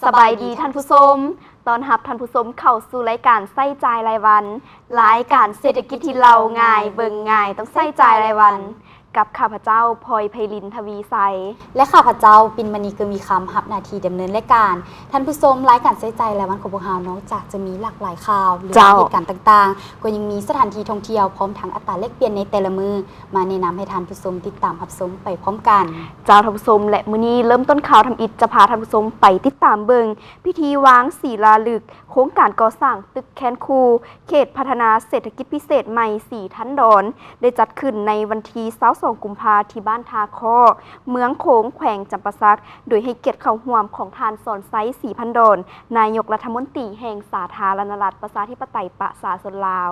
ສະບາຍດີທ່ານຜູ້ຊົມ, ຕ້ອນຮັບທ່ານຜູ້ຊົມເຂົ້າສູ່ລາຍການໃຊ້ຈ່າຍລາຍວັນ, ລາຍການເສດຖະກິດທີ່ເລົ່າງ່າຍ, ເບິ່ງງ່າຍ, ຕ້ອງໃຊ້ຈ່າຍລາຍວັນ, ກັບຂ້າພະເຈົ້າ ພອຍໄພລິນ ທະວີໄຊ ແລະ ຂ້າພະເຈົ້າ ປິນມະນີ ເກີມວິຄຳ ຮັບໜ້າທີ່ດຳເນີນລາຍການ. ທ່ານຜູ້ຊົມ, ລາຍການໃຊ້ຈ່າຍລາຍວັນຂອງພວກເຮົາ ນອກຈາກຈະມີຫຼາກຫຼາຍຂ່າວ ຫຼື ເຈົ້າ ເຫດການຕ່າງໆ, ກໍຍັງມີສະຖານທີ່ທ່ອງທ່ຽວ ພ້ອມທັງອັດຕາແລກປ່ຽນໃນແຕ່ລະມື້ ມາແນະນຳໃຫ້ທ່ານຜູ້ຊົມຕິດຕາມຮັບຊົມໄປພ້ອມກັນ. ເຈົ້າ ທ່ານຜູ້ຊົມ, ແລະ ມື້ນີ້ເລີ່ມຕົ້ນຂ່າວທຳອິດ ຈະພາທ່ານຜູ້ຊົມໄປຕິດຕາມເບິ່ງພິທີວາງສີລາລຶກໂຄງການກໍ່ສ້າງຕຶກແຄນຄູ ເຂດພັດທະນາເສດຖະກິດພິເສດໃໝ່ສີທັນດອນ ໄດ້ຈັດຂຶ້ນໃນວັນທີຊາວສອງ ກຸມພາ ທີ່ບ້ານທ່າຄໍ້ ເມືອງໂຂງ ແຂວງຈຳປາສັກ ໂດຍໃຫ້ກຽດເຂົ້າຮ່ວມຂອງທ່ານ ສອນໄຊ ສີພັນດອນ ນາຍົກລັດຖະມົນຕີແຫ່ງສາທາລະນະລັດ ປະຊາທິປະໄຕ ປະຊາຊົນລາວ.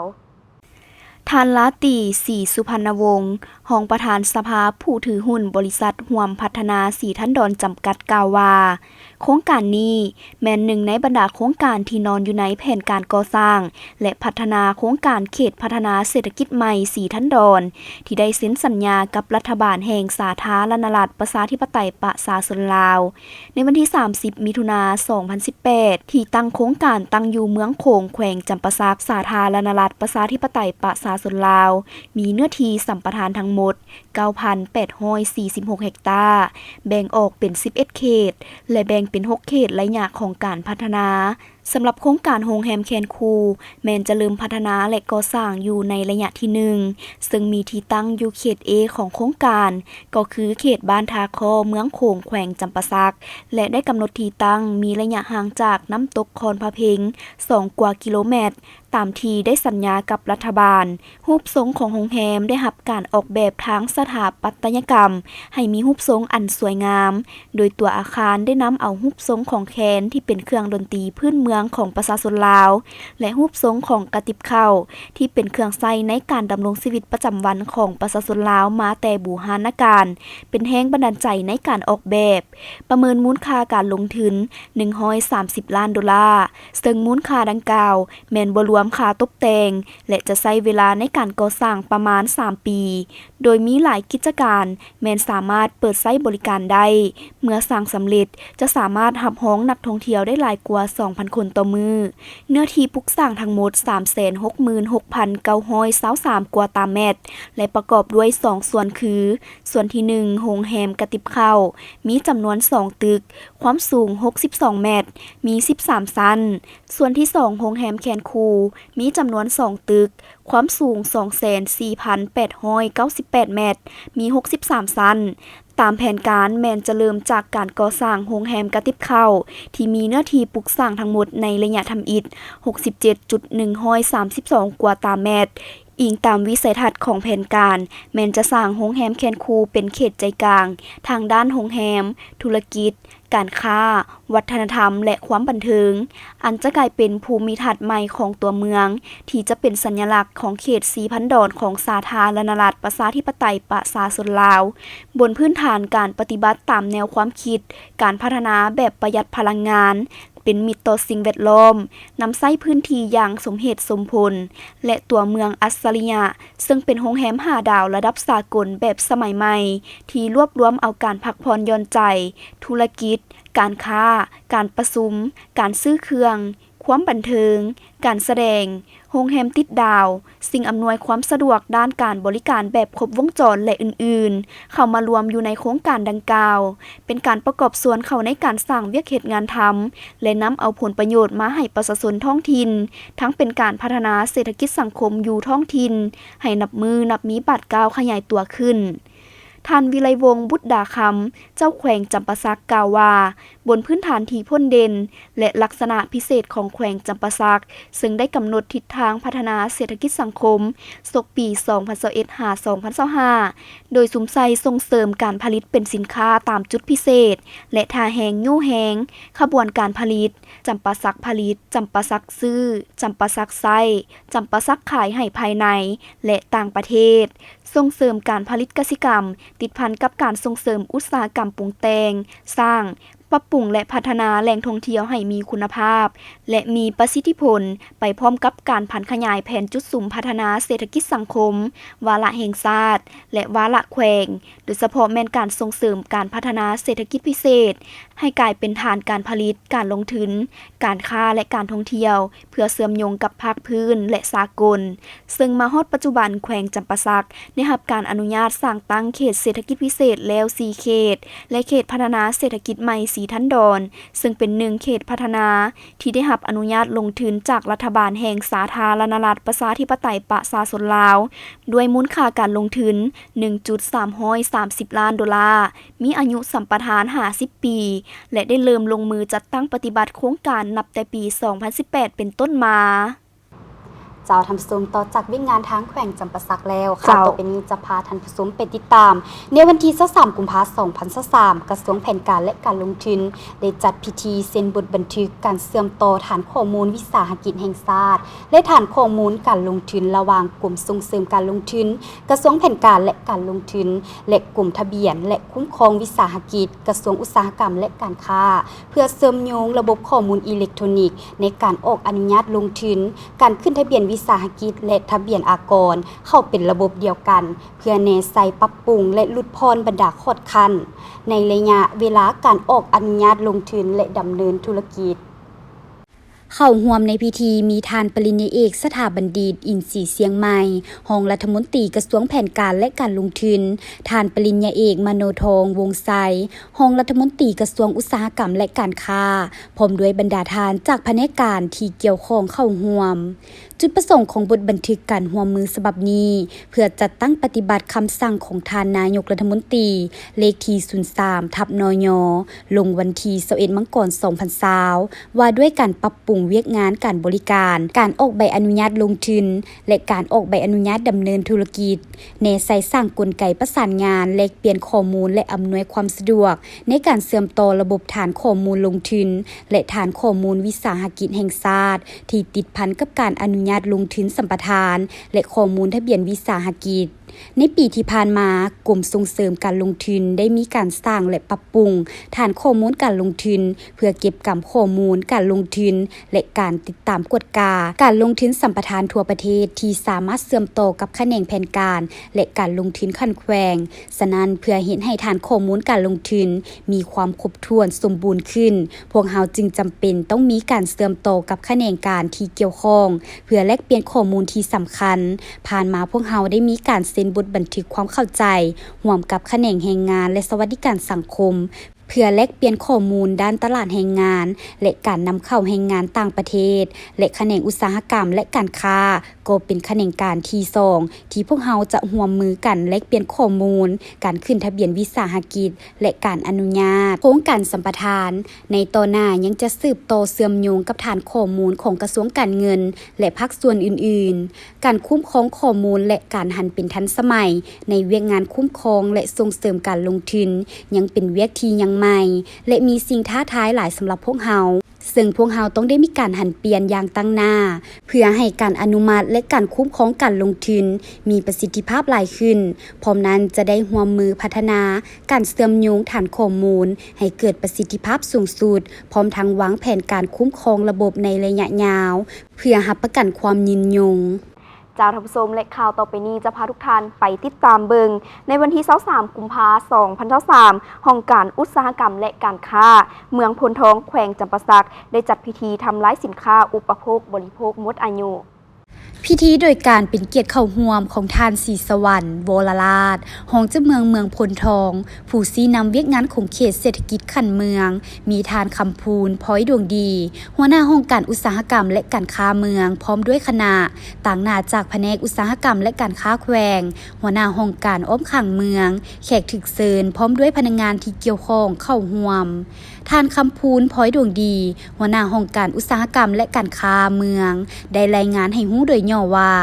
ທ່ານ ລາຕີ ສີສຸພັນນະວົງ ຮອງປະທານສະພາຜູ້ຖືຫຸ້ນບໍລິສັດຮ່ວມພັດທະນາສີທັນດອນຈຳກັດ ກ່າວວ່າ ໂຄງການນີ້ແມ່ນໜຶ່ງໃນບັນດາໂຄງການທີ່ນອນຢູ່ໃນແຜນການກໍ່ສ້າງ ແລະ ພັດທະນາໂຄງການເຂດພັດທະນາເສດຖະກິດໃໝ່ສີທັນດອນ ທີ່ໄດ້ເຊັນສັນຍາກັບລັດຖະບານແຫ່ງສາທາລະນະລັດ ປະຊາທິປະໄຕ ປະຊາຊົນລາວ ໃນວັນທີສາມສິບ ມິຖຸນາ ສອງພັນສິບແປດ ທີ່ຕັ້ງໂຄງການຕັ້ງຢູ່ເມືອງໂຂງ ແຂວງຈຳປາສັກ ສາທາລະນະລັດ ປະຊາທິປະໄຕ ປະຊາຊົນລາວ ມີເນື້ອທີ່ສຳປະທານທັງໝົດ ເກົ້າພັນແປດຮ້ອຍສີ່ສິບຫົກເຮັກຕາ, ແບ່ງອອກເປັນສິບເອັດເຂດ ແລະ ແບ່ງເປັນຫົກເຂດໄລຍະຂອງການພັດທະນາ. ສຳລັບໂຄງການໂຮງແຮມແຄນຄູ ແມ່ນຈະເລີ່ມພັດທະນາ ແລະ ກໍ່ສ້າງຢູ່ໃນໄລຍະທີໜຶ່ງ ເຊິ່ງມີທີ່ຕັ້ງຢູ່ເຂດ A ຂອງໂຄງການ ກໍຄືເຂດບ້ານທ່າຄໍ້ ເມືອງໂຂງ ແຂວງຈຳປາສັກ ແລະ ໄດ້ກຳນົດທີ່ຕັ້ງມີໄລຍະຫ່າງຈາກນ້ຳຕົກຄອນພະເພັງ ສອງກວ່າກິໂລແມັດ ຕາມທີ່ໄດ້ສັນຍາກັບລັດຖະບານ. ຮູບຊົງຂອງໂຮງແຮມໄດ້ຮັບການອອກແບບທາງສະຖາປັດຕະຍະກຳໃຫ້ມີຮູບຊົງອັນສວຍງາມ, ໂດຍຕົວອາຄານໄດ້ນຳເອົາຮູບຊົງຂອງແຄນທີ່ເປັນເຄື່ອງດົນຕີພື້ນເມືອງຂອງປະຊາຊົນລາວ ແລະ ຮູບຊົງຂອງກະຕິບເຂົ້າທີ່ເປັນເຄື່ອງໃຊ້ໃນການດຳລົງຊີວິດປະຈຳວັນຂອງປະຊາຊົນລາວມາແຕ່ບູຮານະການ ເປັນແຮງບັນດານໃຈໃນການອອກແບບ. ປະເມີນມູນຄ່າການລົງທຶນ ໜຶ່ງຮ້ອຍສາມສິບລ້ານໂດລາ, ເຊິ່ງມູນຄ່າດັ່ງກ່າວແມ່ນບໍ່ລວມຄ່າຕົບແຕ່ງ ແລະ ຈະໃຊ້ເວລາໃນການກໍ່ສ້າງປະມານສາມປີ, ໂດຍມີຫຼາຍກິດຈະການແມ່ນສາມາດເປີດໃຊ້ບໍລິການໄດ້. ເມື່ອສ້າງສຳເລັດ ຈະສາມາດຮັບຮອງນັກທ່ອງທ່ຽວໄດ້ຫຼາຍກວ່າສອງພັນຄົນຕໍ່ມື້. ເນື້ອທີ່ປຸກສ້າງທັງໝົດ ສາມແສນຫົກໝື່ນຫົກພັນເກົ້າຮ້ອຍຊາວສາມກວ່າຕາແມັດ ແລະ ປະກອບດ້ວຍສອງສ່ວນຄື ສ່ວນທີໜຶ່ງ ໂຮງແຮມກະຕິບເຂົ້າ ມີຈຳນວນສອງຕຶກ, ຄວາມສູງຫົກສິບສອງແມັດ, ມີສິບສາມຊັ້ນ. ສ່ວນທີສອງ ໂຮງແຮມແຄນຄູ ມີຈຳນວນສອງຕຶກ, ຄວາມສູງສອງແສນສີ່ພັນແປດຮ້ອຍເກົ້າສິບແປດແມັດ, ມີຫົກສິບສາມຊັ້ນ. ຕາມແຜນການແມ່ນຈະເລີ່ມຈາກການກໍ່ສ້າງໂຮງແຮມກະຕິບເຂົ້າ ທີ່ມີເນື້ອທີ່ປຸກສ້າງທັງໝົດໃນໄລຍະທຳອິດ ຫົກສິບເຈັດຈຸດໜຶ່ງຮ້ອຍສາມສິບສອງກວ່າຕາແມັດ. ອີງຕາມວິໄສທັດຂອງແຜນການ ແມ່ນຈະສ້າງໂຮງແຮມແຄນຄູເປັນເຂດໃຈກາງ ທາງດ້ານໂຮງແຮມ, ທຸລະກິດ, ການຄ້າ, ວັດທະນະທຳ ແລະ ຄວາມບັນເທີງ, ອັນຈະກາຍເປັນພູມິທັດໃໝ່ຂອງຕົວເມືອງ ທີ່ຈະເປັນສັນຍະລັກຂອງເຂດສີພັນດອນຂອງສາທາລະນະລັດ ປະຊາທິປະໄຕ ປະຊາຊົນລາວ, ບົນພື້ນຖານການປະຕິບັດຕາມແນວຄວາມຄິດການພັດທະນາແບບປະຢັດພະລັງງານ, ເປັນມິດຕໍ່ສິ່ງແວດລ້ອມ, ນຳໃຊ້ພື້ນທີ່ຢ່າງສົມເຫດສົມຜົນ ແລະ ຕົວເມືອງອັດສະລິຍະ ເຊິ່ງເປັນໂຮງແຮມຫ້າດາວລະດັບສາກົນແບບສະໄໝໃໝ່ ທີ່ລວບລວມເອົາການພັກຜ່ອນຢ່ອນໃຈ, ທຸລະກິດ, ການຄ້າ, ການປະຊຸມ, ການຊື້ເຄື່ອງ, ຄວາມບັນເທີງ, ການສະແດງ, ໂຮງແຮມຕິດດາວ, ສິ່ງອຳນວຍຄວາມສະດວກດ້ານການບໍລິການແບບຄົບວົງຈອນ ແລະ ອື່ນໆ ເຂົ້າມາລວມຢູ່ໃນໂຄງການດັ່ງກ່າວ, ເປັນການປະກອບສ່ວນເຂົ້າໃນການສ້າງວຽກເຮັດງານທຳ ແລະ ນຳເອົາຜົນປະໂຫຍດມາໃຫ້ປະຊາຊົນທ້ອງຖິ່ນ, ທັງເປັນການພັດທະນາເສດຖະກິດສັງຄົມຢູ່ທ້ອງຖິ່ນ ໃຫ້ນັບມື້ນັບມີບາດກ້າວຂະຫຍາຍຕົວຂຶ້ນ. ທ່ານ ວິໄລວົງ ບຸດດາຄຳ ເຈົ້າແຂວງຈຳປາສັກ ກ່າວວ່າ ບົນພື້ນຖານທີ່ພົ້ນເດັ່ນ ແລະ ລັກສະນະພິເສດຂອງແຂວງຈຳປາສັກ ເຊິ່ງໄດ້ກຳນົດທິດທາງພັດທະນາເສດຖະກິດສັງຄົມ ສົກປີສອງພັນຊາວເອັດ ຫາ ສອງພັນຊາວຫ້າ ໂດຍສຸມໃສ່ສົ່ງເສີມການຜະລິດເປັນສິນຄ້າຕາມຈຸດພິເສດ ແລະ ທ່າແຮງຍູ້ແຮງ, ຂະບວນການຜະລິດ, ຈຳປາສັກຜະລິດ, ຈຳປາສັກຊື້, ຈຳປາສັກໃຊ້, ຈຳປາສັກຂາຍໃຫ້ພາຍໃນ ແລະ ຕ່າງປະເທດ, ສົ່ງເສີມການຜະລິດກະສິກຳ ຕິດພັນກັບການສົ່ງເສີມອຸດສາຫະກຳປຸງແຕ່ງ, ສ້າງ, ປັບປຸງ ແລະ ພັດທະນາແຫຼ່ງທ່ອງທ່ຽວໃຫ້ມີຄຸນນະພາບ ແລະ ມີປະສິດທິຜົນ ໄປພ້ອມກັບການຜັນຂະຫຍາຍແຜນຈຸດສຸມພັດທະນາເສດຖະກິດສັງຄົມ ວາລະແຫ່ງຊາດ ແລະ ວາລະແຂວງ, ໂດຍສະເພາະແມ່ນການສົ່ງເສີມການພັດທະນາເສດຖະກິດພິເສດ ໃຫ້ກາຍເປັນຖານການຜະລິດ, ການລົງທຶນ, ການຄ້າ ແລະ ການທ່ອງທ່ຽວ ເພື່ອເຊື່ອມໂຍງກັບພາກພື້ນ ແລະ ສາກົນ, ເຊິ່ງມາຮອດປັດຈຸບັນ ແຂວງຈຳປາສັກ ໄດ້ຮັບການອະນຸຍາດສ້າງຕັ້ງເຂດເສດຖະກິດພິເສດແລ້ວສີ່ເຂດ ແລະ ເຂດພັດທະນາເສດຖະກິດໃໝ່ສີທັນດອນ ເຊິ່ງເປັນໜຶ່ງເຂດພັດທະນາທີ່ໄດ້ຮັບອະນຸຍາດລົງທຶນຈາກລັດຖະບານແຫ່ງສາທາລະນະລັດປະຊາທິປະໄຕປະຊາຊົນລາວ ດ້ວຍມູນຄ່າການລົງທຶນໜຶ່ງຈຸດສາມຮ້ອຍສາມສິບລ້ານໂດລາ, ມີອາຍຸສຳປະທານຫ້າສິບປີ ແລະ ໄດ້ເລີ່ມລົງມືຈັດຕັ້ງປະຕິບັດໂຄງການນັບແຕ່ປີສອງພັນສິບແປດເປັນຕົ້ນມາ. ເຈົ້າ ທ່ານຜູ້ຊົມ, ຕໍ່ຈາກວຽກງານທາງແຂວງຈຳປາສັກແລ້ວ, ເຈົ້າ ຂ່າວຕໍ່ໄປນີ້ຈະພາທ່ານຜູ້ຊົມໄປຕິດຕາມ ໃນວັນທີຊາວສາມ ກຸມພາ ສອງພັນຊາວສາມ ກະຊວງແຜນການ ແລະ ການລົງທຶນ ໄດ້ຈັດພິທີເຊັນບົດບັນທຶກການເຊື່ອມຕໍ່ຖານຂໍ້ມູນວິສາຫະກິດແຫ່ງຊາດ ແລະ ຖານຂໍ້ມູນການລົງທຶນ ລະຫວ່າງກົມສົ່ງເສີມການລົງທຶນ, ກະຊວງແຜນການ ແລະ ການລົງທຶນ ແລະ ກົມທະບຽນ ແລະ ຄຸ້ມຄອງວິສາຫະກິດ, ກະຊວງອຸດສາຫະກຳ ແລະ ການຄ້າ ເພື່ອເຊື່ອມໂຍງລະບົບຂໍ້ມູນອີເລັກໂທຣນິກໃນການອອກອະນຸຍາດລົງທຶນ, ການຂຶ້ນທະບຽນວິສາຫະກິດ ແລະ ທະບຽນອາກອນເຂົ້າເປັນລະບົບດຽວກັນ, ເພື່ອແນໃສ່ປັບປຸງ ແລະ ຫຼຸດຜ່ອນບັນດາຂອດຂັ້ນໃນໄລຍະເວລາການອອກອະນຸຍາດລົງທຶນ ແລະ ດຳເນີນທຸລະກິດ. ເຂົ້າຮ່ວມໃນພິທີມີທ່ານປະລິນຍາເອກ ສະຖາບັນດິດ ອິນສີຊຽງໃໝ່ ຮອງລັດຖະມົນຕີກະຊວງແຜນການ ແລະ ການລົງທຶນ, ທ່ານປະລິນຍາເອກ ມະໂນທອງ ວົງໄຊ ຮອງລັດຖະມົນຕີກະຊວງອຸດສາຫະກຳ ແລະ ການຄ້າ, ພ້ອມດ້ວຍບັນດາທ່ານຈາກພະແນກການທີ່ກ່ຽວຂ້ອງເຂົ້າຮ່ວມ. ຈຸດປະສົງຂອງບົດບັນທຶກການຮ່ວມມືສະບັບນີ້ ເພື່ອຈັດຕັ້ງປະຕິບັດຄຳສັ່ງຂອງທ່ານນາຍົກລັດຖະມົນຕີ ເລກທີສູນສາມ ທັບ ນຍ ລົງວັນທີຊາວເອັດ ມັງກອນ ສອງພັນຊາວ ວ່າດ້ວຍການປັບປຸງວຽກງານການບໍລິການ, ການອອກໃບອະນຸຍາດລົງທຶນ ແລະ ການອອກໃບອະນຸຍາດດຳເນີນທຸລະກິດ, ແນໃສ່ສ້າງກົນໄກປະສານງານແລກປ່ຽນຂໍ້ມູນ ແລະ ອຳນວຍຄວາມສະດວກໃນການເຊື່ອມຕໍ່ລະບົບຖານຂໍ້ມູນລົງທຶນ ແລະ ຖານຂໍ້ມູນວິສາຫະກິດແຫ່ງຊາດ ທີ່ຕິດພັນກັບການອະນຸຍາດລົງທຶນສຳປະທານ ແລະ ຂໍ້ມູນທະບຽນວິສາຫະກິດ. ໃນປີທີ່ຜ່ານມາ, ກົມສົ່ງເສີມການລົງທຶນໄດ້ມີການສ້າງ ແລະ ປັບປຸງຖານຂໍ້ມູນການລົງທຶນ ເພື່ອເກັບກຳຂໍ້ມູນການລົງທຶນ ແລະ ການຕິດຕາມກວດກາການລົງທຶນສຳປະທານທົ່ວປະເທດ ທີ່ສາມາດເຊື່ອມຕໍ່ກັບຂະແໜງແຜນການ ແລະ ການລົງທຶນຂັ້ນແຂວງ. ສະນັ້ນ, ເພື່ອເຮັດໃຫ້ຖານຂໍ້ມູນການລົງທຶນມີຄວາມຄົບຖ້ວນສົມບູນຂຶ້ນ, ພວກເຮົາຈຶ່ງຈຳເປັນຕ້ອງມີການເຊື່ອມຕໍ່ກັບຂະແໜງການທີ່ກ່ຽວຂ້ອງ ເພື່ອແລກປ່ຽນຂໍ້ມູນທີ່ສຳຄັນ. ຜ່ານມາພວກເຮົາໄດ້ມີການເຊັນບົດບັນທຶກຄວາມເຂົ້າໃຈຮ່ວມກັບຂະແໜງແຮງງານ ແລະ ສະຫວັດດີການສັງຄົມ ເພື່ອແລກປ່ຽນຂໍ້ມູນດ້ານຕະຫຼາດແຮງງານ ແລະ ການນຳເຂົ້າແຮງງານຕ່າງປະເທດ ແລະ ຂະແໜງອຸດສາຫະກຳ ແລະ ການຄ້າ ກໍເປັນຂະແໜງການທີສອງ ທີ່ພວກເຮົາຈະຮ່ວມມືກັນແລກປ່ຽນຂໍ້ມູນການຂຶ້ນທະບຽນວິສາຫະກິດ ແລະ ການອະນຸຍາດໂຄງການສຳປະທານ. ໃນຕໍ່ໜ້າຍັງຈະສືບຕໍ່ເຊື່ອມໂຍງກັບຖານຂໍ້ມູນຂອງກະຊວງການເງິນ ແລະ ພາກສ່ວນອື່ນໆ. ການຄຸ້ມຄອງຂໍ້ມູນ ແລະ ການຫັນເປັນທັນສະໄໝໃນວຽກງານຄຸ້ມຄອງ ແລະ ສົ່ງເສີມການລົງທຶນ ຍັງເປັນວຽກທີ່ຍັງໃໝ່ ແລະ ມີສິ່ງທ້າທາຍຫຼາຍສຳລັບພວກເຮົາ, ເຊິ່ງພວກເຮົາຕ້ອງໄດ້ມີການຫັນປ່ຽນຢ່າງຕັ້ງໜ້າ ເພື່ອໃຫ້ການອະນຸມັດ ແລະ ການຄຸ້ມຄອງການລົງທຶນມີປະສິດທິພາບຫຼາຍຂຶ້ນ. ພ້ອມນັ້ນຈະໄດ້ຮ່ວມມືພັດທະນາການເຊື່ອມໂຍງຖານຂໍ້ມູນໃຫ້ເກີດປະສິດທິພາບສູງສຸດ, ພ້ອມທັງວາງແຜນການຄຸ້ມຄອງລະບົບໃນໄລຍະຍາວ ເພື່ອຮັບປະກັນຄວາມຍືນຍົງ. ເຈົ້າ ທ່ານຜູ້ຊົມ ແລະ ຂ່າວຕໍ່ໄປນີ້ຈະພາທຸກທ່ານໄປຕິດຕາມເບິ່ງ ໃນວັນທີຊາວສາມ ກຸມພາ ສອງພັນຊາວສາມ ຫ້ອງການອຸດສາຫະກຳ ແລະ ການຄ້າ ເມືອງໂພນທອງ ແຂວງຈຳປາສັກ ໄດ້ຈັດພິທີທຳລາຍສິນຄ້າອຸປະໂພກບໍລິໂພກໝົດອາຍຸ. ພິທີໂດຍການເປັນກຽດເຂົ້າຮ່ວມຂອງທ່ານ ສີສະຫວັນ ວໍລະລາດ ຮອງເຈົ້າເມືອງເມືອງໂພນທອງ, ຜູ້ຊີ້ນຳວຽກງານຂົງເຂດເສດຖະກິດຂັ້ນເມືອງ, ມີທ່ານ ຄຳພູນ ພອຍດວງດີ ຫົວໜ້າຫ້ອງການອຸດສາຫະກຳ ແລະ ການຄ້າເມືອງ ພ້ອມດ້ວຍຄະນະ, ຕາງໜ້າຈາກພະແນກອຸດສາຫະກຳ ແລະ ການຄ້າແຂວງ, ຫົວໜ້າຫ້ອງການອ້ອມຂ້າງເມືອງ, ແຂກຖືກເຊີນ ພ້ອມດ້ວຍພະນັກງານທີ່ກ່ຽວຂ້ອງເຂົ້າຮ່ວມ. ທ່ານ ຄຳພູນ ພອຍດວງດີ ຫົວໜ້າຫ້ອງການອຸດສາຫະກຳ ແລະ ການຄ້າເມືອງ ໄດ້ລາຍງານໃຫ້ຮູ້ໂດຍຫຍໍ້ວ່າ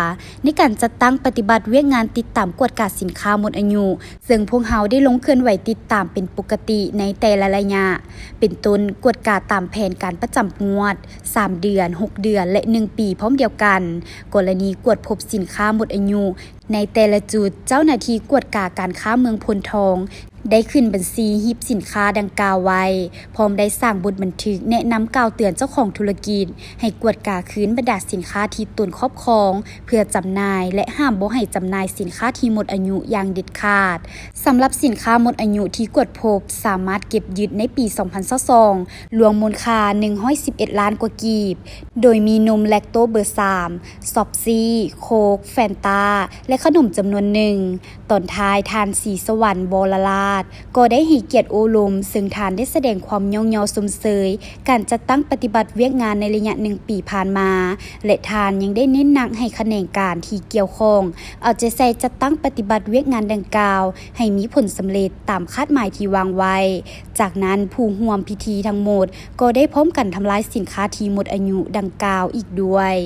ໃນການຈັດຕັ້ງປະຕິບັດວຽກງານຕິດຕາມກວດກາສິນຄ້າໝົດອາຍຸ ເຊິ່ງພວກເຮົາໄດ້ລົງເຄື່ອນໄຫວຕິດຕາມເປັນປົກກະຕິໃນແຕ່ລະໄລຍະ ເປັນຕົ້ນ ກວດກາຕາມແຜນການປະຈຳງວດ, ສາມເດືອນ, ຫົກເດືອນ ແລະ ໜຶ່ງປີພ້ອມດຽວກັນ. ກໍລະນີກວດພົບສິນຄ້າໝົດອາຍຸ ໃນແຕ່ລະຈຸດ, ເຈົ້າໜ້າທີ່ກວດກາການຄ້າເມືອງໂພນທອງ ໄດ້ຂຶ້ນບັນຊີຮີບສິນຄ້າດັ່ງກ່າວໄວ້, ພ້ອມໄດ້ສ້າງບົດບັນທຶກແນະນຳກ່າວເຕືອນເຈົ້າຂອງທຸລະກິດ ໃຫ້ກວດກາຄືນບັນດາສິນຄ້າທີ່ຕົນຄອບຄອງເພື່ອຈຳໜ່າຍ ແລະ ຫ້າມບໍ່ໃຫ້ຈຳໜ່າຍສິນຄ້າທີ່ໝົດອາຍຸຢ່າງເດັດຂາດ. ສຳລັບສິນຄ້າໝົດອາຍຸທີ່ກວດພົບ ສາມາດເກັບຍຶດໃນປີສອງພັນຊາວສອງ ລວມມູນຄ່າໜຶ່ງຮ້ອຍສິບເອັດລ້ານກວ່າກີບ, ໂດຍມີນົມແລັກໂຕເບີສາມ, ຊອບຊີ, ໂຄກ, ແຟນຕາ ແລະ ຂະໜົມຈຳນວນໜຶ່ງ. ຕອນທ້າຍ, ທ່ານ ສີສະຫວັນ ວໍລະລາດ ກໍໄດ້ໃຫ້ກຽດໂອ້ລົມ, ເຊິ່ງທ່ານໄດ້ສະແດງຄວາມຍ້ອງຍໍຊົມເຊີຍການຈັດຕັ້ງປະຕິບັດວຽກງານໃນໄລຍະໜຶ່ງປີຜ່ານມາ ແລະ ທ່ານຍັງໄດ້ເນັ້ນໜັກໃຫ້ຂະແໜງການທີ່ກ່ຽວຂ້ອງ ເອົາໃຈໃສ່ຈັດຕັ້ງປະຕິບັດວຽກງານດັ່ງກ່າວໃຫ້ມີຜົນສຳເລັດຕາມຄາດໝາຍທີ່ວາງໄວ້. ຈາກນັ້ນ, ຜູ້ຮ່ວມພິທີທັງໝົດກໍໄດ້ພ້ອມກັນທຳລາຍສິນຄ້າທີ່ໝົດອາຍຸດັ່ງກ່າວອີກດ້ວຍ.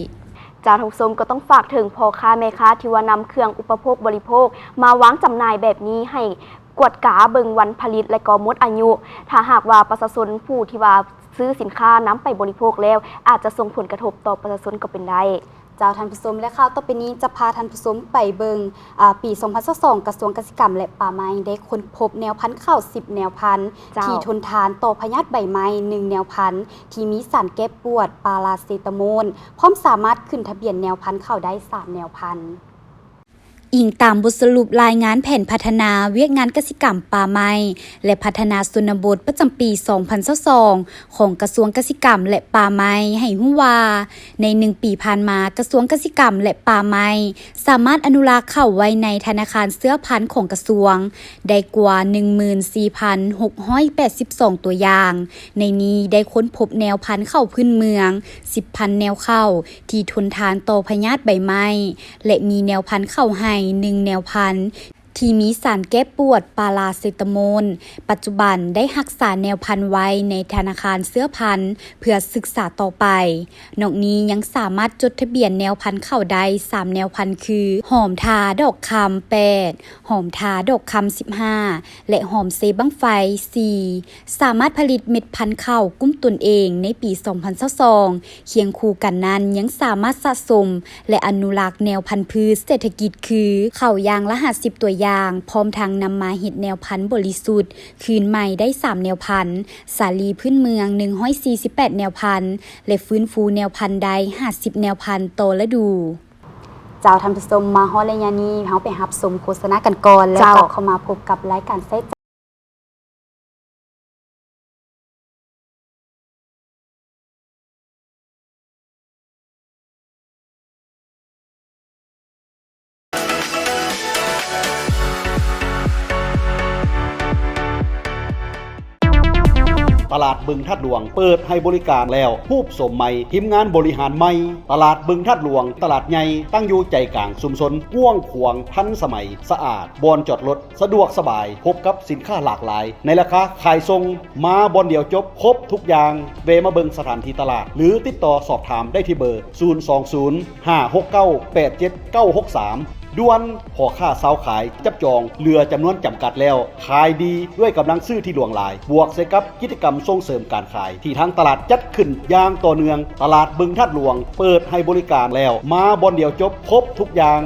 ເຈົ້າ, ທ່ານຜູ້ຊົມ, ກໍຕ້ອງຝາກເຖິງພໍ່ຄ້າແມ່ຄ້າທີ່ວ່ານຳເຄື່ອງອຸປະໂພກບໍລິໂພກມາວາງຈຳໜ່າຍແບບນີ້ ໃຫ້ກວດກາເບິ່ງວັນຜະລິດ ແລະ ກໍໝົດອາຍຸ. ຖ້າຫາກວ່າປະຊາຊົນຜູ້ທີ່ວ່າຊື້ສິນຄ້ານຳໄປບໍລິໂພກແລ້ວ ອາດຈະສົ່ງຜົນກະທົບຕໍ່ປະຊາຊົນກໍເປັນໄດ້. ເຈົ້າ, ທ່ານຜູ້ຊົມ, ແລະ ຂ່າວຕໍ່ໄປນີ້ຈະພາທ່ານຜູ້ຊົມໄປເບິ່ງ, ອາ, ປີສອງພັນຊາວສອງ ກະຊວງກະສິກຳ ແລະ ປ່າໄມ້ ໄດ້ຄົ້ນພົບແນວພັນເຂົ້າສິບແນວພັນ ເຈົ້າ ທີ່ທົນທານຕໍ່ພະຍາດໃບໄມ້ ໜຶ່ງແນວພັນ ທີ່ມີສານແກ້ປວດປາຣາເຊຕາໂມນ ພ້ອມສາມາດຂຶ້ນທະບຽນແນວພັນເຂົ້າໄດ້ສາມແນວພັນ. ອີງຕາມບົດສະຫຼຸບລາຍງານແຜນພັດທະນາວຽກງານກະສິກຳ, ປ່າໄມ້ ແລະ ພັດທະນາຊົນນະບົດ ປະຈຳປີສອງພັນຊາວສອງ ຂອງກະຊວງກະສິກຳ ແລະ ປ່າໄມ້ ໃຫ້ຮູ້ວ່າ ໃນໜຶ່ງປີຜ່ານມາ, ກະຊວງກະສິກຳ ແລະ ປ່າໄມ້ ສາມາດອະນຸລັກເຂົ້າໄວ້ໃນທະນາຄານເຊື້ອພັນຂອງກະຊວງ ໄດ້ກວ່າໜຶ່ງໝື່ນສີ່ພັນຫົກຮ້ອຍແປດສິບສອງຕົວຢ່າງ. ໃນນີ້ໄດ້ຄົ້ນພົບແນວພັນເຂົ້າພື້ນເມືອງສິບພັນແນວເຂົ້າ ທີ່ທົນທານຕໍ່ພະຍາດໃບໄມ້ ແລະ ມີແນວພັນເຂົ້າໄຮ່ໜຶ່ງແນວພັນ ທີ່ມີສານແກ້ປວດປາຣາເຊຕາໂມນ. ປັດຈຸບັນໄດ້ຮັກສາແນວພັນໄວ້ໃນທະນາຄານເຊື້ອພັນເພື່ອສຶກສາຕໍ່ໄປ. ນອກນີ້ຍັງສາມາດຈົດທະບຽນແນວພັນເຂົ້າໄດ້ສາມແນວພັນຄື ຫອມທາດອກຄຳແປດ, ຫອມທາດອກຄຳສິບຫ້າ ແລະ ຫອມເຊບັ້ງໄຟສີ່. ສາມາດຜະລິດເມັດພັນເຂົ້າກຸ້ມຕົນເອງໃນປີສອງພັນຊາວສອງ. ຄຽງຄູ່ກັນນັ້ນ, ຍັງສາມາດສະສົມ ແລະ ອະນຸລັກແນວພັນພືດເສດຖະກິດຄື ເຂົ້າຢ່າງລະຫ້າສິບຕົວຢ່າງ, ພ້ອມທັງນຳມາເຮັດແນວພັນບໍລິສຸດຄືນໃໝ່ໄດ້ສາມແນວພັນ, ສາລີພື້ນເມືອງໜຶ່ງຮ້ອຍສີ່ສິບແປດແນວພັນ ແລະ ຟື້ນຟູແນວພັນໄດ້ຫ້າສິບແນວພັນຕໍ່ລະດູ. ເຈົ້າ, ທ່ານຜູ້ຊົມ, ມາຮອດໄລຍະນີ້ ເຮົາໄປຮັບຊົມໂຄສະນາກັນກ່ອນ ແລ້ວ ເຈົ້າ ກັບເຂົ້າມາພົບກັບລາຍການໃຊ້ຈ່າຍ. ຕະຫຼາດບຶງທາດຫຼວງເປີດໃຫ້ບໍລິການແລ້ວ ຮູບໂສມໃໝ່ ທີມງານບໍລິຫານໃໝ່. ຕະຫຼາດບຶງທາດຫຼວງ ຕະຫຼາດໃຫຍ່ ຕັ້ງຢູ່ໃຈກາງຊຸມຊົນ, ກວ້າງຂວາງ, ທັນສະໄໝ, ສະອາດ, ບ່ອນຈອດລົດ ສະດວກສະບາຍ, ພົບກັບສິນຄ້າຫຼາກຫຼາຍໃນລາຄາຂາຍສົ່ງ. ມາບ່ອນດຽວຈົບ ຄົບທຸກຢ່າງ. ແວ່ມາເບິ່ງສະຖານທີ່ຕະຫຼາດ ຫຼື ຕິດຕໍ່ສອບຖາມໄດ້ທີ່ເບີ ສູນສອງສູນ ຫ້າຫົກເກົ້າ ແປດເຈັດເກົ້າຫົກສາມ. ດ່ວນ! ພໍ່ຄ້າຊາວຂາຍຈັບຈອງເຫຼືອຈຳນວນຈຳກັດແລ້ວ. ຂາຍດີດ້ວຍກຳລັງຊື້ທີ່ຫຼວງຫຼາຍ, ບວກໃສ່ກັບກິດຈະກຳສົ່ງເສີມການຂາຍທີ່ທາງຕະຫຼາດຈັດຂຶ້ນຢ່າງຕໍ່ເນື່ອງ. ຕະຫຼາດບຶງທາດຫຼວງເປີດໃຫ້ບໍລິການແລ້ວ. ມາບ່ອນດຽວຈົບ ຄົບທຸກຢ່າງ.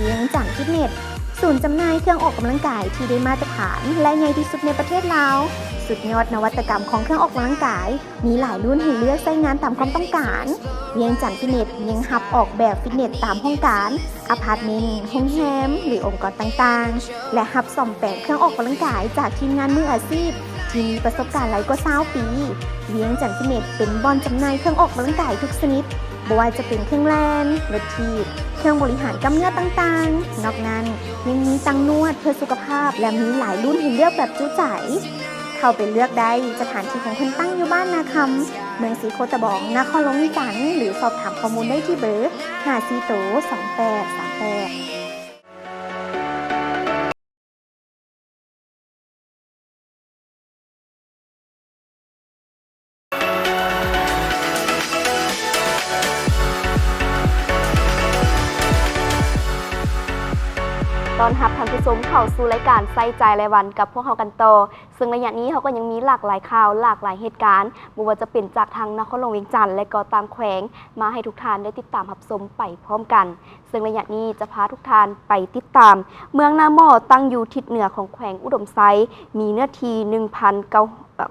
ວຽງຈັນຟິດເນສ ສູນຈຳໜ່າຍເຄື່ອງອອກກຳລັງກາຍທີ່ໄດ້ມາດຕະຖານ ແລະ ໃຫຍ່ທີ່ສຸດໃນປະເທດລາວ. ສຸດຍອດນະວັດຕະກຳຂອງເຄື່ອງອອກກຳລັງກາຍ, ມີຫຼາຍລຸ້ນໃຫ້ເລືອກໃຊ້ງານຕາມຄວາມຕ້ອງການ. ວຽງຈັນຟິດເນສຍັງຮັບອອກແບບຟິດເນສຕາມຫ້ອງການ, ອາພາດເມັນ, ໂຮງແຮມ ຫຼື ອົງກອນຕ່າງໆ ແລະ ຮັບສ້ອມແປງເຄື່ອງອອກກຳລັງກາຍຈາກທີມງານມືອາຊີບທີ່ມີປະສົບການຫຼາຍກວ່າຊາວປີ. ວຽງຈັນຟິດເນສເປັນບ່ອນຈຳໜ່າຍເຄື່ອງອອກກຳລັງກາຍທຸກຊະນິດ, ບໍ່ວ່າຈະເປັນເຄື່ອງແລ່ນ, ລົດຖີບ, ເຄື່ອງບໍລິຫານກ້າມເນື້ອຕ່າງໆ. ນອກນັ້ນ, ຍັງມີຕັ່ງນວດເພື່ອສຸຂະພາບ ແລະ ມີຫຼາຍລຸ້ນໃຫ້ເລືອກແບບຈຸໃຈ. ເຂົ້າໄປເລືອກໄດ້, ສະຖານທີ່ຂອງເພິ່ນຕັ້ງຢູ່ບ້ານນາຄຳ, ເມືອງສີໂຄດຕະບອງ, ນະຄອນຫຼວງວຽງຈັນ ຫຼື ສອບຖາມຂໍ້ມູນໄດ້ທີ່ເບີ ຫ້າສີ່ໂຕ ສອງແປດສາມແປດ. ຕ ຕ້ອນຮັບທ່ານຜູ້ຊົມເຂົ້າສູ່ລາຍການໃສ່ໃຈລາຍວັນກັບພວກເຮົາກັນຕໍ່, ເຊິ່ງໄລຍະນີ້ເຮົາກໍຍັງມີຫຼາກຫຼາຍຂ່າວ, ຫຼາກຫຼາຍເຫດການ, ບໍ່ວ່າຈະເປັນຈາກທາງນະຄອນຫຼວງວຽງຈັນ ແລະ ກໍຕ່າງແຂວງ, ມາໃຫ້ທຸກທ່ານໄດ້ຕິດຕາມຮັບຊົມໄປພ້ອມກັນ. ເຊິ່ງໄລຍະນີ້ຈະພາທຸກທ່ານໄປຕິດຕາມ ເມືອງນາໝໍ້ ຕັ້ງຢູ່ທິດເໜືອຂອງແຂວງອຸດົມໄຊ, ມີເນື້ອທີ່ໜຶ່ງພັນເກົ້າ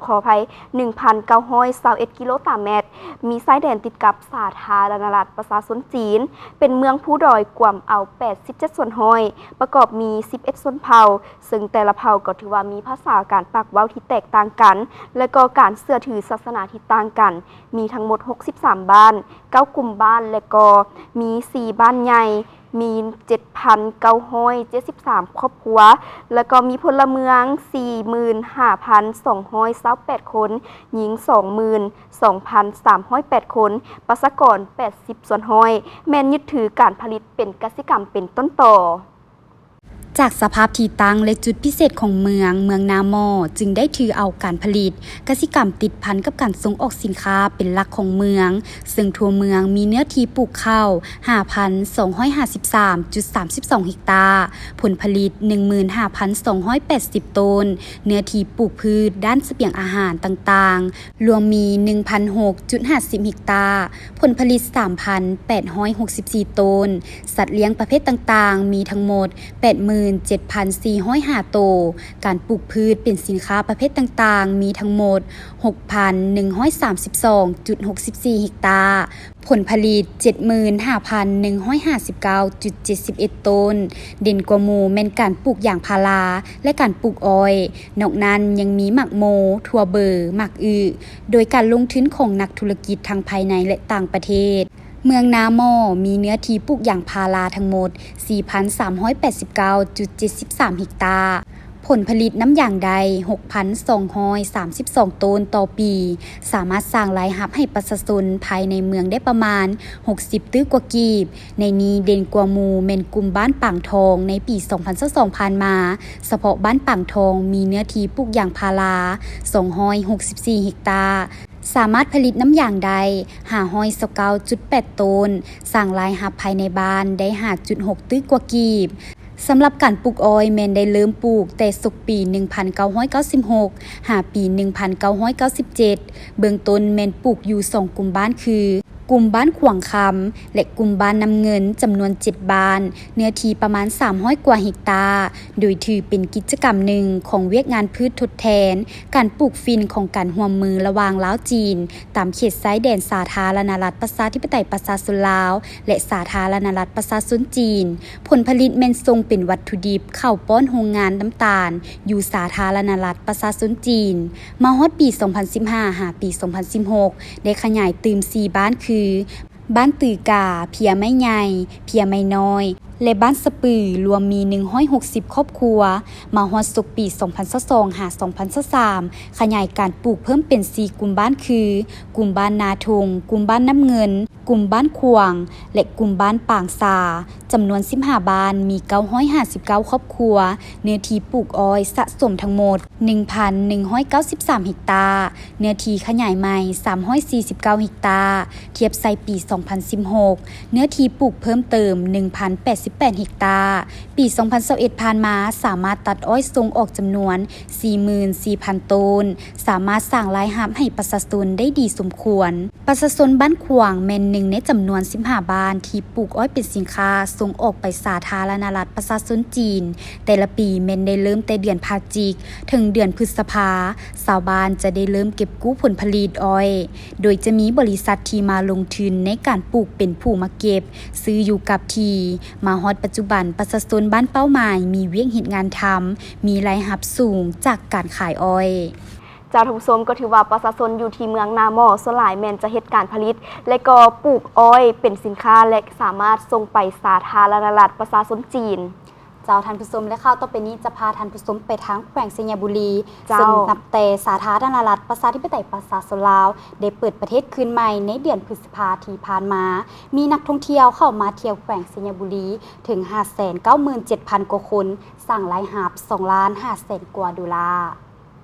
ຂໍອະໄພ ໜຶ່ງພັນເກົ້າຮ້ອຍຊາວເອັດກິໂລຕາແມັດ, ມີຊາຍແດນຕິດກັບສາທາລະນະລັດປະຊາຊົນຈີນ, ເປັນເມືອງພູດອຍ ກວມເອົາແປດສິບເຈັດສ່ວນຮ້ອຍ, ປະກອບມີສິບເອັດຊົນເຜົ່າ, ເຊິ່ງແຕ່ລະເຜົ່າກໍຖືວ່າມີພາສາການປາກເວົ້າທີ່ແຕກຕ່າງກັນ ແລະ ກໍການເຊື່ອຖືສາສະໜາທີ່ຕ່າງກັນ, ມີທັງໝົດຫົກສິບສາມບ້ານ, ເກົ້າກຸ່ມບ້ານ ແລະ ກໍມີສີ່ບ້ານໃຫຍ່, ມີເຈັດພັນເກົ້າຮ້ອຍເຈັດສິບສາມຄອບຄົວ ແລະ ກໍມີພົນລະເມືອງສີ່ໝື່ນຫ້າພັນສອງຮ້ອຍຊາວແປດຄົນ, ຍິງສອງໝື່ນສອງພັນສາມຮ້ອຍແປດຄົນ, ປະຊາກອນແປດສິບສ່ວນຮ້ອຍ ແມ່ນຍຶດຖືການຜະລິດເປັນກະສິກຳເປັນຕົ້ນຕໍ. ຈາກສະພາບທີ່ຕັ້ງ ແລະ ຈຸດພິເສດຂອງເມືອງ, ເມືອງນາໝໍ້ຈຶ່ງໄດ້ຖືເອົາການຜະລິດກະສິກຳຕິດພັນກັບການສົ່ງອອກສິນຄ້າເປັນຫຼັກຂອງເມືອງ, ເຊິ່ງທົ່ວເມືອງມີເນື້ອທີ່ປູກເຂົ້າຫ້າພັນສອງຮ້ອຍຫ້າສິບສາມຈຸດສາມສິບສອງເຮັກຕາ, ຜົນຜະລິດໜຶ່ງໝື່ນຫ້າພັນສອງຮ້ອຍແປດສິບໂຕນ, ເນື້ອທີ່ປູກພືດດ້ານສະບຽງອາຫານຕ່າງໆ ລວມມີໜຶ່ງພັນຫົກຈຸດຫ້າສິບເຮັກຕາ, ຜົນຜະລິດສາມພັນແປດຮ້ອຍຫົກສິບສີ່ໂຕນ, ສັດລ້ຽງປະເພດຕ່າງໆ ມີທັງໝົດແປດໝື່ນເຈັດພັນສີ່ຮ້ອຍຫ້າໂຕ, ການປູກພືດເປັນສິນຄ້າປະເພດຕ່າງໆ ມີທັງໝົດຫົກພັນໜຶ່ງຮ້ອຍສາມສິບສອງຈຸດຫົກສິບສີ່ເຮັກຕາ, ຜົນຜະລິດເຈັດໝື່ນຫ້າພັນໜຶ່ງຮ້ອຍຫ້າສິບເກົ້າຈຸດເຈັດສິບເອັດໂຕນ, ເດັ່ນກວ່າໝູ່ແມ່ນການປູກຢາງພາລາ ແລະ ການປູກອ້ອຍ. ນອກນັ້ນຍັງມີໝາກໂມ, ຖົ່ວເບີ, ໝາກອຶ, ໂດຍການລົງທຶນຂອງນັກທຸລະກິດທັງພາຍໃນ ແລະ ຕ່າງປະເທດ. ເມືອງນາໝໍ້ມີເນື້ອທີ່ປູກຢາງພາລາທັງໝົດສີ່ພັນສາມຮ້ອຍແປດສິບເກົ້າຈຸດເຈັດສິບສາມເຮັກຕາ, ຜົນຜະລິດນ້ຳຢາງໄດ້ຫົກພັນສອງຮ້ອຍສາມສິບສອງໂຕນຕໍ່ປີ, ສາມາດສ້າງລາຍຮັບໃຫ້ປະຊາຊົນພາຍໃນເມືອງໄດ້ປະມານຫົກສິບຕື້ກວ່າກີບ. ໃນນີ້ເດັ່ນກວ່າໝູ່ແມ່ນກຸ່ມບ້ານປາງທອງ. ໃນປີສອງພັນຊາວສອງຜ່ານມາ, ສະເພາະບ້ານປາງທອງມີເນື້ອທີ່ປູກຢາງພາລາສອງຮ້ອຍຫົກສິບສີ່ເຮັກຕາ, ສາມາດຜະລິດນ້ຳຢາງໄດ້ຫ້າຮ້ອຍຊາວເກົ້າຈຸດແປດໂຕນ, ສ້າງລາຍຮັບພາຍໃນບ້ານໄດ້ຫ້າຈຸດຫົກຕື້ກວ່າກີບ. ສຳລັບການປູກອ້ອຍແມ່ນໄດ້ເລີ່ມປູກແຕ່ສົກປີໜຶ່ງພັນເກົ້າຮ້ອຍເກົ້າສິບຫົກ ຫາປີໜຶ່ງພັນເກົ້າຮ້ອຍເກົ້າສິບເຈັດ, ເບື້ອງຕົ້ນແມ່ນປູກຢູ່ສອງກຸ່ມບ້ານຄື ກຸ່ມບ້ານຂວາງຄຳ ແລະ ກຸ່ມບ້ານນ້ຳເງິນ ຈຳນວນເຈັດບ້ານ, ເນື້ອທີ່ປະມານສາມຮ້ອຍກວ່າເຮັກຕາ, ໂດຍຖືເປັນກິດຈະກຳໜຶ່ງຂອງວຽກງານພືດທົດແທນການປູກຝິ່ນຂອງການຮ່ວມມືລະຫວ່າງລາວ-ຈີນ ຕາມເຂດຊາຍແດນສາທາລະນະລັດປະຊາທິປະໄຕປະຊາຊົນລາວ ແລະ ສາທາລະນະລັດປະຊາຊົນຈີນ. ຜົນຜະລິດແມ່ນສົ່ງເປັນວັດຖຸດິບເຂົ້າປ້ອນໂຮງງານນ້ຳຕານຢູ່ສາທາລະນະລັດປະຊາຊົນຈີນ. ມາຮອດປີສອງພັນສິບຫ້າ ຫາປີສອງພັນສິບຫົກ ໄດ້ຂະຫຍາຍຕື່ມສີ່ບ້ານຄື ບ້ານຕືກາ, ເພຍໄມ້ໃຫຍ່, ເພຍໄມ້ນ້ອຍ ແລະ ບ້ານສະປື, ລວມມີໜຶ່ງຮ້ອຍຫົກສິບຄອບຄົວ. ມາຮອດສົກປີສອງພັນຊາວສອງ ຫາ ສອງພັນຊາວສາມ ຂະຫຍາຍການປູກເພີ່ມເປັນສີ່ກຸ່ມບ້ານຄື ກຸ່ມບ້ານນາທົງ, ກຸ່ມບ້ານນ້ຳເງິນ, ກຸ່ມບ້ານຂວາງ ແລະ ກຸ່ມບ້ານປາງຊາ, ຈຳນວນສິບຫ້າບ້ານ, ມີເກົ້າຮ້ອຍຫ້າສິບເກົ້າຄອບຄົວ, ເນື້ອທີ່ປູກອ້ອຍສະສົມທັງໝົດໜຶ່ງພັນໜຶ່ງຮ້ອຍເກົ້າສິບສາມເຮັກຕາ, ເນື້ອທີ່ຂະຫຍາຍໃໝ່ສາມຮ້ອຍສີ່ສິບເກົ້າເຮັກຕາ, ທຽບໃສ່ປີສອງພັນສິບຫົກ ເນື້ອທີ່ປູກເພີ່ມເຕີມໜຶ່ງພັນແປດສິບແປດເຮັກຕາ. ປີສອງພັນຊາວເອັດຜ່ານມາ ສາມາດຕັດອ້ອຍສົ່ງອອກຈຳນວນສີ່ໝື່ນສີ່ພັນໂຕນ, ສາມາດສ້າງລາຍຮັບໃຫ້ປະຊາຊົນໄດ້ດີສົມຄວນ. ປະຊາຊົນບ້ານຂວາງແມ່ນໜຶ່ງໃນຈຳນວນສິບຫ້າບ້ານທີ່ປູກອ້ອຍເປັນສິນຄ້າສົ່ງອອກໄປສາທາລະນະລັດປະຊາຊົນຈີນ. ແຕ່ລະປີແມ່ນໄດ້ເລີ່ມແຕ່ເດືອນພະຈິກ ເຖິງເດືອນພຶດສະພາ, ຊາວບ້ານຈະໄດ້ເລີ່ມເກັບກູ້ຜົນຜະລິດອ້ອຍ, ໂດຍຈະມີບໍລິສັດທີ່ມາລົງທຶນໃນການປູກເປັນຜູ້ມາເກັບຊື້ຢູ່ກັບທີ່. ມາຮອດປັດຈຸບັນ, ປະຊາຊົນບ້ານເປົ້າໝາຍມີວຽກເຮັດງານທຳ, ມີລາຍຮັບສູງຈາກການຂາຍອ້ອຍ. ເຈົ້າ ທ່ານຜູ້ຊົມ, ກໍຖືວ່າປະຊາຊົນຢູ່ທີ່ເມືອງນາໝໍ້ສ່ວນຫຼາຍແມ່ນຈະເຮັດການຜະລິດ ແລະ ກໍປູກອ້ອຍເປັນສິນຄ້າ ແລະ ສາມາດສົ່ງໄປສາທາລະນະລັດປະຊາຊົນຈີນ. ເຈົ້າ ທ່ານຜູ້ຊົມ, ແລະ ຂ່າວຕໍ່ໄປນີ້ຈະພາທ່ານຜູ້ຊົມໄປທາງແຂວງໄຊຍະບູລີ, ເຈົ້າ ເຊິ່ງນັບແຕ່ສາທາລະນະລັດປະຊາທິປະໄຕປະຊາຊົນລາວໄດ້ເປີດປະເທດຄືນໃໝ່ໃນເດືອນພຶດສະພາທີ່ຜ່ານມາ, ມີນັກທ່ອງທ່ຽວເຂົ້າມາທ່ຽວແຂວງໄຊຍະບູລີເຖິງຫ້າແສນເກົ້າໝື່ນເຈັດພັນກວ່າຄົນ, ສ້າງລາຍຮັບສອງລ້ານຫ້າແສນກວ່າໂດລາ.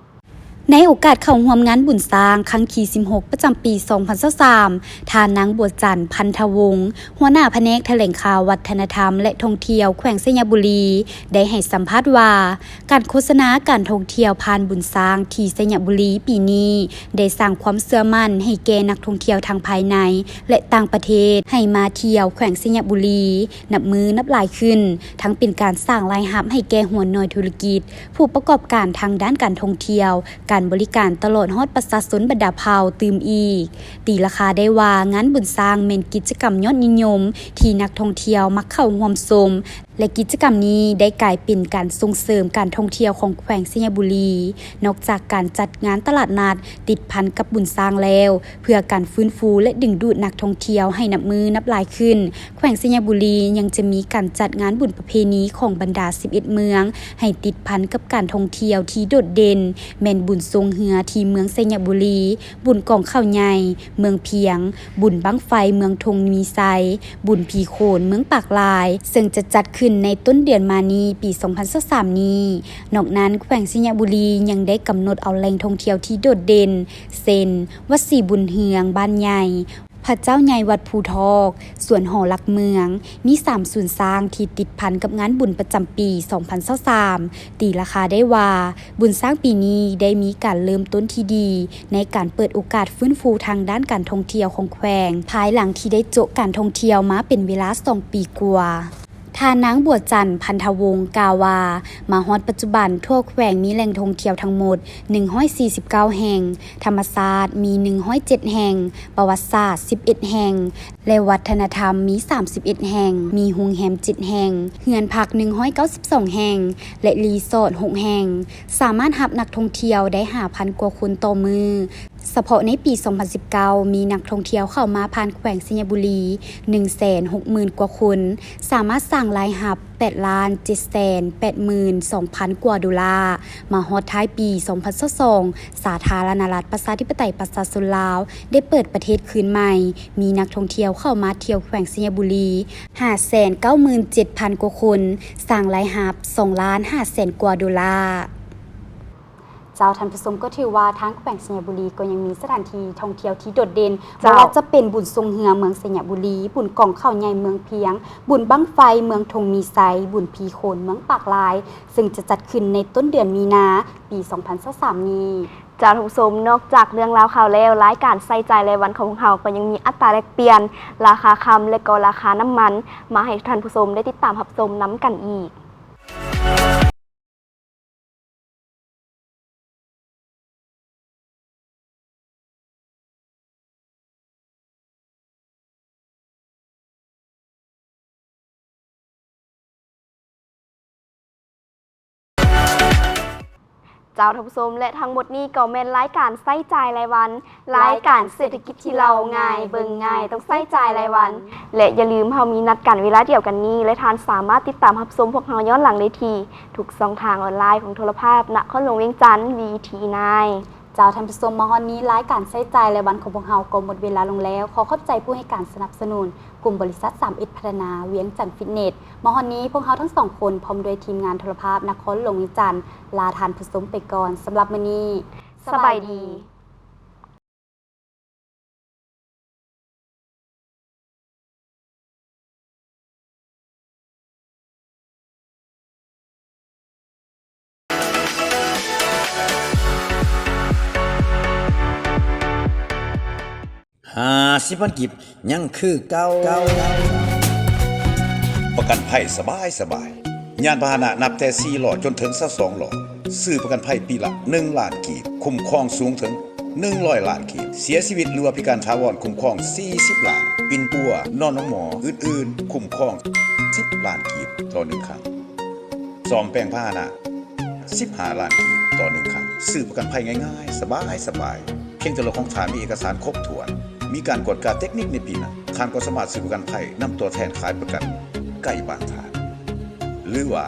ໃນໂອກາດເຂົ້າຮ່ວມງານບຸນຊ້າງຄັ້ງທີສິບຫົກ ປະຈຳປີສອງພັນຊາວສາມ, ທ່ານນາງ ບົວຈັນ ພັນທະວົງ ຫົວໜ້າພະແນກຖະແຫຼງຂ່າວ, ວັດທະນະທຳ ແລະ ທ່ອງທ່ຽວ ແຂວງໄຊຍະບູລີ ໄດ້ໃຫ້ສຳພາດວ່າ ການໂຄສະນາການທ່ອງທ່ຽວຜ່ານບຸນຊ້າງທີ່ໄຊຍະບູລີປີນີ້ ໄດ້ສ້າງຄວາມເຊື່ອໝັ້ນໃຫ້ແກ່ນັກທ່ອງທ່ຽວທັງພາຍໃນ ແລະ ຕ່າງປະເທດ ໃຫ້ມາທ່ຽວແຂວງໄຊຍະບູລີ ນັບມື້ນັບຫຼາຍຂຶ້ນ, ທັງເປັນການສ້າງລາຍຮັບໃຫ້ແກ່ຫົວໜ່ວຍທຸລະກິດ, ຜູ້ປະກອບການທາງດ້ານການທ່ອງທ່ຽວ, ການບໍລິການ ຕະຫຼອດຮອດປະຊາຊົນບັນດາເຜົ່າຕື່ມອີກ. ຕີລາຄາໄດ້ວ່າ ງານບຸນຊ້າງແມ່ນກິດຈະກຳຍອດນິຍົມທີ່ນັກທ່ອງທ່ຽວມັກເຂົ້າຮ່ວມຊົມ ແລະ ກິດຈະກຳນີ້ໄດ້ກາຍເປັນການສົ່ງເສີມການທ່ອງທ່ຽວຂອງແຂວງໄຊຍະບູລີ. ນອກຈາກການຈັດງານຕະຫຼາດນັດຕິດພັນກັບບຸນຊ້າງແລ້ວ, ເພື່ອການຟື້ນຟູ ແລະ ດຶງດູດນັກທ່ອງທ່ຽວໃຫ້ນັບມື້ນັບຫຼາຍຂຶ້ນ, ແຂວງໄຊຍະບູລີຍັງຈະມີການຈັດງານບຸນປະເພນີຂອງບັນດາສິບເອັດເມືອງ ໃຫ້ຕິດພັນກັບການທ່ອງທ່ຽວທີ່ໂດດເດັ່ນ ແມ່ນບຸນຊົງເຮືອທີ່ເມືອງໄຊຍະບູລີ, ບຸນກອງເຂົ້າໃຫຍ່ເມືອງພຽງ, ບຸນບັ້ງໄຟເມືອງທົ່ງມີໄຊ, ບຸນຜີໂຂນເມືອງປາກລາຍ, ເຊິ່ງຈະຈັດຂຶ້ນໃນຕົ້ນເດືອນມານີ້ ປີສອງພັນຊາວສາມນີ້. ນອກນັ້ນ, ແຂວງໄຊຍະບູລີຍັງໄດ້ກຳນົດເອົາແຫຼ່ງທ່ອງທ່ຽວທີ່ໂດດເດັ່ນ ເຊັ່ນ ວັດສີບຸນເຮືອງບ້ານໃຫຍ່, ພະເຈົ້າໃຫຍ່ວັດພູທອກ, ສວນຫໍຫຼັກເມືອງ, ມີສາມສູນຊ້າງທີ່ຕິດພັນກັບງານບຸນປະຈຳປີສອງພັນຊາວສາມ. ຕີລາຄາໄດ້ວ່າ ບຸນຊ້າງປີນີ້ໄດ້ມີການເລີ່ມຕົ້ນທີ່ດີໃນການເປີດໂອກາດຟື້ນຟູທາງດ້ານການທ່ອງທ່ຽວຂອງແຂວງ, ພາຍຫຼັງທີ່ໄດ້ໂຈະການທ່ອງທ່ຽວມາເປັນເວລາສອງປີກວ່າ. ທ່ານນາງ ບົວຈັນ ພັນທະວົງ ກ່າວວ່າ ມາຮອດປັດຈຸບັນ, ທົ່ວແຂວງມີແຫຼ່ງທ່ອງທ່ຽວທັງໝົດໜຶ່ງຮ້ອຍສີ່ສິບເກົ້າແຫ່ງ, ທຳມະຊາດມີໜຶ່ງຮ້ອຍເຈັດແຫ່ງ, ປະຫວັດສາດສິບເອັດແຫ່ງ ແລະ ວັດທະນະທຳມີສາມສິບເອັດແຫ່ງ, ມີໂຮງແຮມເຈັດແຫ່ງ, ເຮືອນພັກໜຶ່ງຮ້ອຍເກົ້າສິບສອງແຫ່ງ ແລະ ຣີສອດຫົກແຫ່ງ, ສາມາດຮັບນັກທ່ອງທ່ຽວໄດ້ຫ້າພັນກວ່າຄົນຕໍ່ມື້. ສະເພາະໃນປີສອງພັນສິບເກົ້າ ມີນັກທ່ອງທ່ຽວເຂົ້າມາຜ່ານແຂວງໄຊຍະບູລີໜຶ່ງແສນຫົກໝື່ນກວ່າຄົນ, ສາມາດສ້າງລາຍຮັບແປດລ້ານເຈັດແສນແປດໝື່ນສອງພັນກວ່າໂດລາ. ມາຮອດທ້າຍປີສອງພັນຊາວສອງ ສາທາລະນະລັດ ປະຊາທິປະໄຕ ປະຊາຊົນລາວ ໄດ້ເປີດປະເທດຄືນໃໝ່, ມີນັກທ່ອງທ່ຽວເຂົ້າມາທ່ຽວແຂວງໄຊຍະບູລີຫ້າແສນເກົ້າໝື່ນເຈັດພັນກວ່າຄົນ, ສ້າງລາຍຮັບສອງລ້ານຫ້າແສນກວ່າໂດລາ. ເຈົ້າ ທ່ານຜູ້ຊົມ, ກໍຖືວ່າທາງແຂວງໄຊຍະບູລີກໍຍັງມີສະຖານທີ່ທ່ອງທ່ຽວທີ່ໂດດເດັ່ນ, ເຈົ້າ ບໍ່ວ່າຈະເປັນບຸນຊົງເຮືອເມືອງໄຊຍະບູລີ, ບຸນກອງເຂົ້າໃຫຍ່ເມືອງພຽງ, ບຸນບັ້ງໄຟເມືອງທົ່ງມີໄຊ, ບຸນຜີໂຂນເມືອງປາກລາຍ, ເຊິ່ງຈະຈັດຂຶ້ນໃນຕົ້ນເດືອນມີນາ ປີສອງພັນຊາວສາມນີ້. ເຈົ້າ ທ່ານຜູ້ຊົມ, ນອກຈາກເລື່ອງລາວຂ່າວແລ້ວ, ລາຍການໃຊ້ຈ່າຍລາຍວັນຂອງພວກເຮົາກໍຍັງມີອັດຕາແລກປ່ຽນ, ລາຄາຄຳ ແລະ ກໍລາຄານ້ຳມັນ ມາໃຫ້ທ່ານຜູ້ຊົມໄດ້ຕິດຕາມຮັບຊົມນຳກັນອີກ. ເຈົ້າ ທ່ານຜູ້ຊົມ ແລະ ທັງໝົດນີ້ກໍແມ່ນລາຍການໃຊ້ຈ່າຍລາຍວັນ, ລາຍການເສດຖະກິດທີ່ເລົ່າງ່າຍ, ເບິ່ງງ່າຍ, ຕ້ອງໃຊ້ຈ່າຍລາຍວັນ. ແລະ ຢ່າລືມ, ເຮົາມີນັດກັນເວລາດຽວກັນນີ້ ແລະ ທ່ານສາມາດຕິດຕາມຮັບຊົມພວກເຮົາຍ້ອນຫຼັງໄດ້ທີ່ທຸກຊ່ອງທາງອອນລາຍຂອງໂທລະພາບນະຄອນຫຼວງວຽງຈັນ ວີທີໄນ. ເຈົ້າ ທ່ານຜູ້ຊົມ, ມາຮອດນີ້ລາຍການໃຊ້ຈ່າຍລາຍວັນຂອງພວກເຮົາກໍໝົດເວລາລົງແລ້ວ. ຂໍຂອບໃຈຜູ້ໃຫ້ການສະໜັບສະໜູນ ກຸ່ມບໍລິສັດສາມເອັດພັດທະນາວຽງຈັນຟິດເນດ. ມາຮອດນີ້ພວກເຮົາທັງສອງຄົນ ພ້ອມດ້ວຍທີມງານໂທລະພາບນະຄອນຫຼວງວຽງຈັນ ລາທ່ານຜູ້ຊົມໄປກ່ອນ. ສຳລັບມື້ນີ້ ສະບາຍດີ. ຫ້າສິບພັນກີບ ຍັງຄືເກົ່າ. ປະກັນໄພສະບາຍສະບາຍ. ຍານພາຫະນະນັບແຕ່ສີ່ລໍ້ຈົນເຖິງຊາວສອງລໍ້ ຊື້ປະກັນໄພປີລະໜຶ່ງລ້ານກີບ, ຄຸ້ມຄອງສູງເຖິງໜຶ່ງຮ້ອຍລ້ານກີບ. ເສຍຊີວິດ ຫຼືວ່າພິການຖາວອນ ຄຸ້ມຄອງສີ່ສິບລ້ານ. ປິ່ນປົວ, ນອນໂຮງໝໍ, ອື່ນໆ ຄຸ້ມຄອງສິບລ້ານກີບຕໍ່ໜຶ່ງຄັ້ງ. ສ້ອມແປງພາຫະນະ ສິບຫ້າລ້ານກີບຕໍ່ໜຶ່ງຄັ້ງ. ຊື້ປະກັນໄພງ່າຍໆ ສະບາຍໆ. ພຽງແຕ່ລົດຂອງທ່ານມີເອກະສານຄົບຖ້ວນ, ມີການກວດກາເຕັກນິກໃນປີນັ້ນ, ທ່ານກໍສາມາດຊື້ປະກັນໄພນຳຕົວແທນຂາຍປະກັນໃກ້ບ້ານທ່ານ. ຫຼືວ່າ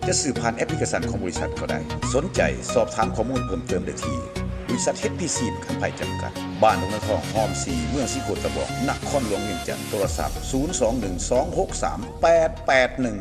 ຈະຊື້ຜ່ານແອັບພລິເຄຊັນຂອງບໍລິສັດກໍໄດ້. ສົນໃຈສອບຖາມຂໍ້ມູນເພີ່ມເຕີມໄດ້ທີ່ ບໍລິສັດ ເອັດ ພີ ຊີ ປະກັນໄພຈຳກັດ, ບ້ານດອງນາທອງ ຮ່ອມສີ່ ເມືອງສີໂຄດຕະບອງ ນະຄອນຫຼວງວຽງຈັນ. ໂທລະສັບ ສູນສອງໜຶ່ງສອງຫົກສາມແປດແປດໜຶ່ງ.